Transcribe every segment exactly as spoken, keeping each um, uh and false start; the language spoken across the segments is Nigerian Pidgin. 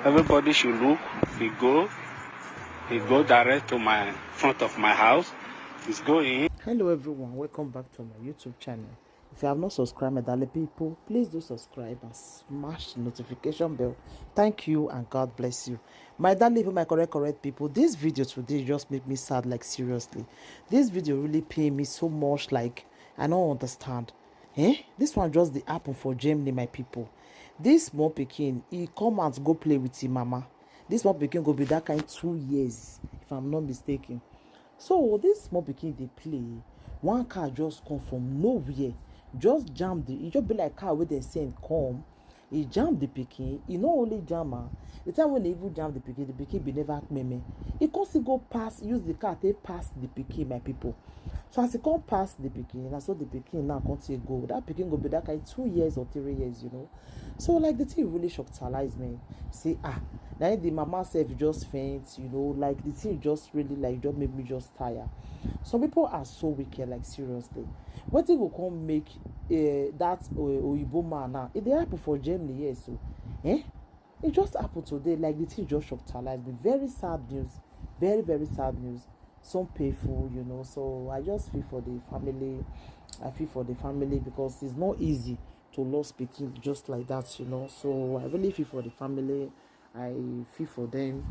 Everybody should look. He go, he go direct to my front of my house. He's going. Hello everyone, welcome back to my YouTube channel. If you have not subscribed, my darling people, please do subscribe and smash the notification bell. Thank you and God bless you. My darling people, my correct, correct people, this video today just make me sad, like, seriously. This video really pain me so much, like, I don't understand. Eh? This one just dey happen for Germany, my people. This small pikin, he come out go play with him mama. This small pikin go be that kind two years, if I'm not mistaken. So this small pikin dey play, one car just come from nowhere, just jam the, e just be like car wey dem send come. E jam the pikin, e no only jam am. The time when e even jam the pikin, the pikin bin never meme. E come still go pass, use the car take pass the pikin, my people. So as e come pass the pikin, na so the pikin now come take go. That pikin go be that kind two years or three years, you know. So, like, the thing really shockalize me. Say, ah, now the mama sef just faint, you know, like, the thing just really, like, just make me just tire. Some people are so wicked, like, seriously. Wetin go come make uh, that uh, Oyibo man now? E dey happen for Germany, yes, so, eh? E just happen today, like, the thing just shockalize me. Very sad news, very, very sad news. So painful, you know. So I just feel for the family. I feel for the family because it's not easy to lose pikin just like that, you know. So I really feel for the family. I feel for them.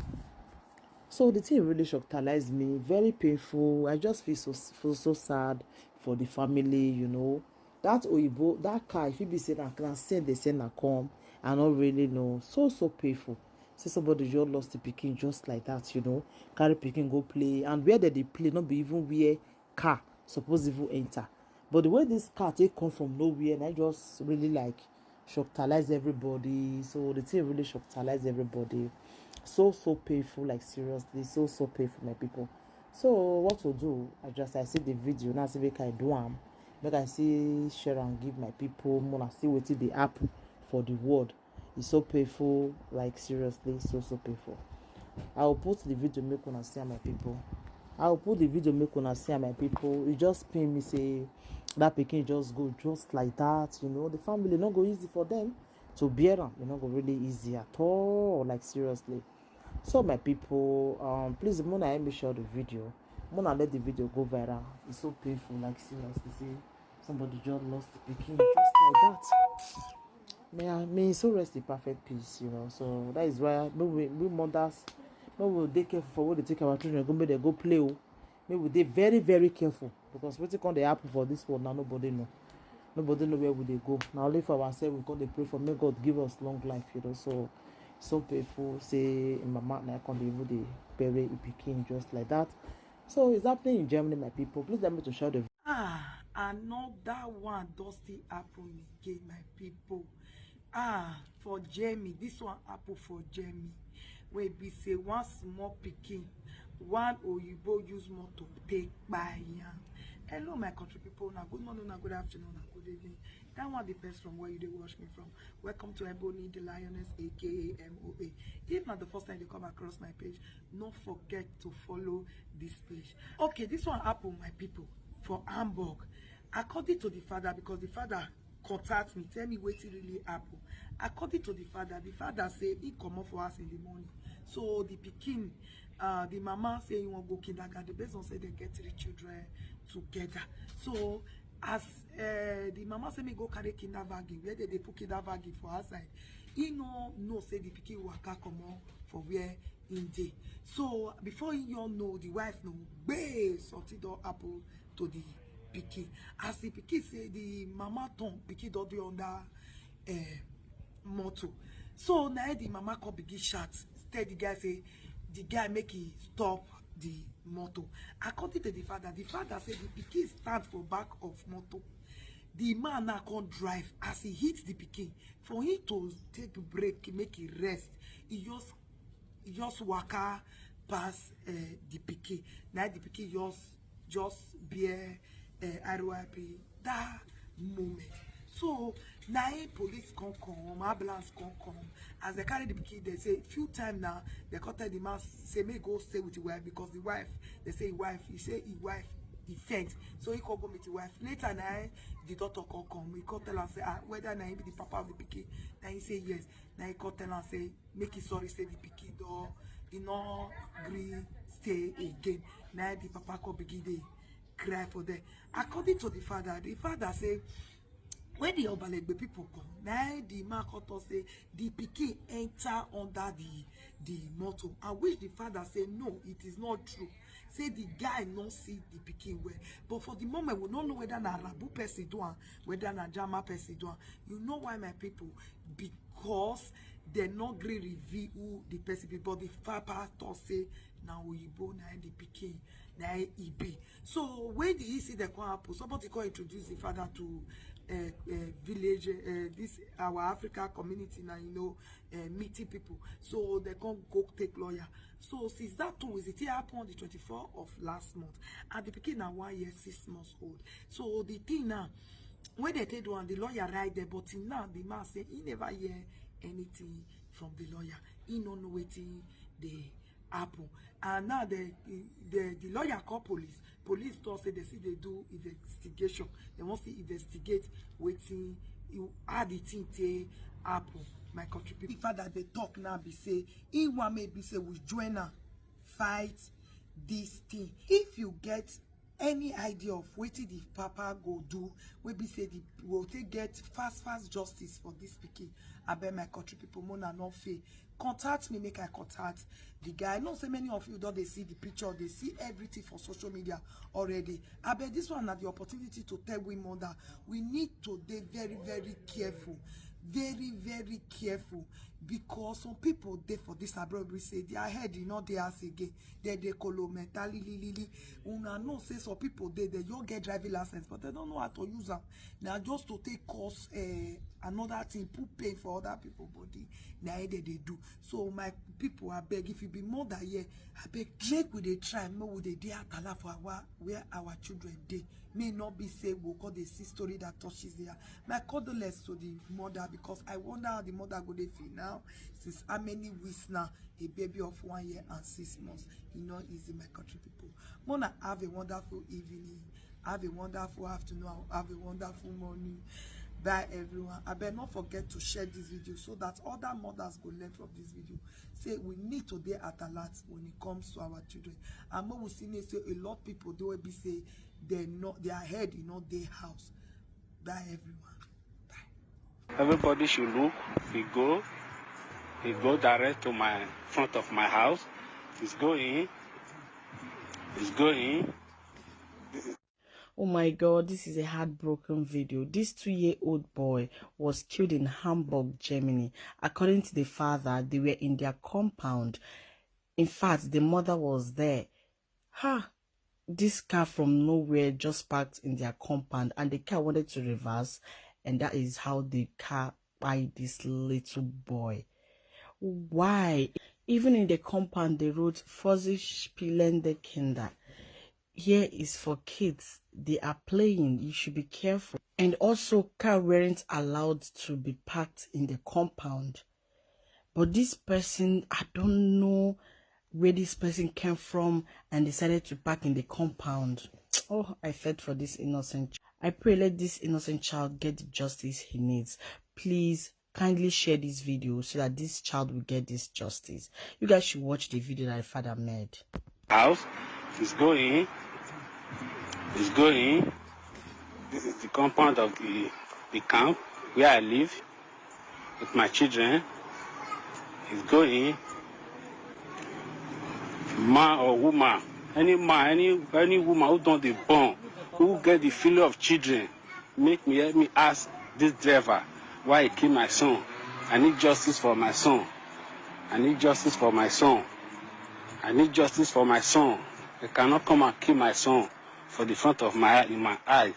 So the thing really shockalize me. Very painful. I just feel so, feel so sad for the family, you know. That Oyibo, that car, if e be say na, na send, dem send am come, I no really know. So, so painful. Say somebody just lost the pikin just like that, you know. Carry pikin go play, and where dem dey play no be even where car suppose even enter. But the way this car take come from nowhere, na just really, like, shockalize everybody. So the thing really shockalize everybody. So, so painful, like, seriously, so, so painful, my people. So what to do? I just, I see the video now, see make I do am, make I see share and give my people. Una see wetin dey happen for the world. It's so painful, like, seriously, so, so painful. I will put the video, make una see am, my people. I will put the video, make una see am, my people. E just pain me say that pikin just go just like that, you know. The family no go easy for them to bear am. E no go really easy at all, like, seriously. So my people, um, please, muna help me share the video. Muna let the video go viral. It's so painful, like, seriously. Say somebody just lost the pikin just like that. May I, may his soul rest in perfect peace, you know. So that is why we, we, we mothers, we will take care for what they take our children, go make them go play. Oh. May we dey very, very careful, because wetin come dey happen for this world now, nobody know. Nobody know where we dey go. Na only for ourselves we come dey pray for, make God give us long life, you know. So, so painful say im mama na come dey even dey bury im pikin just like that. So it's happening in Germany, my people. Please help me to share the Ah, another one don still happen again, my people. Ah, for Germany, this one happen for Germany. Wey be say one small pikin, one oyibo use motor take kpai am. Hello, my country people. Una good morning, una good afternoon, una good evening. That one depends from where you dey watch me from. Welcome to Ebony the Lioness, A K A M O A. If na the first time you come across my page, no forget to follow this page. Okay, this one happen, my people, for Hamburg. According to the father, because the father contact me, tell me wetin really happen. According to the father, the father say he comot for house in the morning. So the pikin, uh, the mama say he wan go kindergarten, based on say they get three children together. So as, uh, the mama say me go carry kindergarten, where they dey put kindergarten for outside, he no know say the pikin waka comot for where he dey. So before he all know, the wife know, gbee, something don happen to the pikin. As the pikin say, the mama turn, pikin don dey under, eh, motor. So na the mama come begin shout, tell the guy say the guy make he stop the motor. According to the father, the father say the pikin stand for back of motor. The man now come drive. As he hit the pikin, for him to take break, make he rest, he just, he just waka pass, eh, the pikin. Na the pikin just, just bear, eh, R I P that moment. So na him police come come, ambulance come come. As they carry the pikin, they say few time now, they come tell the man say make go stay with the wife, because the wife, they say wife, he say his wife He sent. So he come go meet his wife. Later na, eh, the daughter come come. He come tell am say, ah, whether na him be the papa of the pikin. Na he say yes. Na he come tell am say make he sorry say the pikin don, he no gree stay again. Na the papa come begin dey cry for them. According to the father, the father say when the Obalegbe people come, na the man come talk say the pikin enter under the the motor. I wish the father say no, it is not true. Say the guy no see the pikin well. But for the moment, we no know whether na Arabu person do am, whether na Jama person do am. You know why, my people? Because they no gree reveal who the person be. But the papa talk say na Oyibo na the pikin na he be. So when the incident come happen, somebody come introduce the father to uh, uh, village, uh, this our Africa community now, you know, uh, meeting people. So they come go take lawyer. So since that two weeks, it happen on the twenty-fourth of last month. And the pikin na one year, six months old. So the thing now, when they take one, the lawyer right there, but till now, the man say he never hear anything from the lawyer. He no know wetin dey happen. And now the the the lawyer call police. Police talk say they see they do investigation. They want to investigate wetin you how the thing take happen. My country people. The father they talk now be say he want maybe say we join am fight this thing. If you get any idea of wetin the papa go do, wey be say the go take get fast fast justice for this pikin, abeg my country people, mona no fail. Contact me, make I contact the guy. I know say many of you don dey see the picture, dey see everything for social media already. Abeg, this one na the opportunity to tell we mother, we need to dey very very careful, very very careful, because some people dey for this abroad, we say their head e no dey house again. Dem dey kolo mentally lilili. Una know say some people dey, they just get driving license, but they don't know how to use am. Na just to take cause uh, another thing, put pain for other people body. Na it they, they do. So my people, I beg, if you be mother here, I beg, make we dey try, make we dey dey atala for our where our children dey. May not be say we go dey see story that touches there. My condolence to the mother, because I wonder how the mother go dey feel now. Since how many weeks now, a baby of one year and six months. E no easy, my country people. Mona, have a wonderful evening. Have a wonderful afternoon. Have a wonderful morning. Bye everyone. I better not forget to share this video so that other mothers go learn from this video. Say we need to dey at alert when it comes to our children. And we see say a lot of people, they will be say they not their head e no dey house. Bye everyone. Bye. Everybody should look. He go, he go direct to my front of my house. He's going. He's going. Oh my God, this is a heartbroken video. This two-year-old boy was killed in Hamburg, Germany. According to the father, they were in their compound. In fact, the mother was there. Ha! This car from nowhere just parked in their compound, and the car wanted to reverse, and that is how the car kpai this little boy. Why? Even in the compound, they wrote Vorsicht spielende Kinder. Here is for kids. They are playing. You should be careful. And also, car weren't allowed to be parked in the compound. But this person, I don't know where this person came from and decided to park in the compound. Oh, I felt for this innocent. Ch- I pray let this innocent child get the justice he needs. Please kindly share this video so that this child will get this justice. You guys should watch the video that the father made. House. He's going. He's going. This is the compound of the, the camp where I live with my children. He's going. Man or woman, any man, any any woman who don't dey born, who get the feeling of children, make me help me ask this driver why he kill my son. I need justice for my son. I need justice for my son. I need justice for my son. They cannot come and kill my son for the front of my in my eye.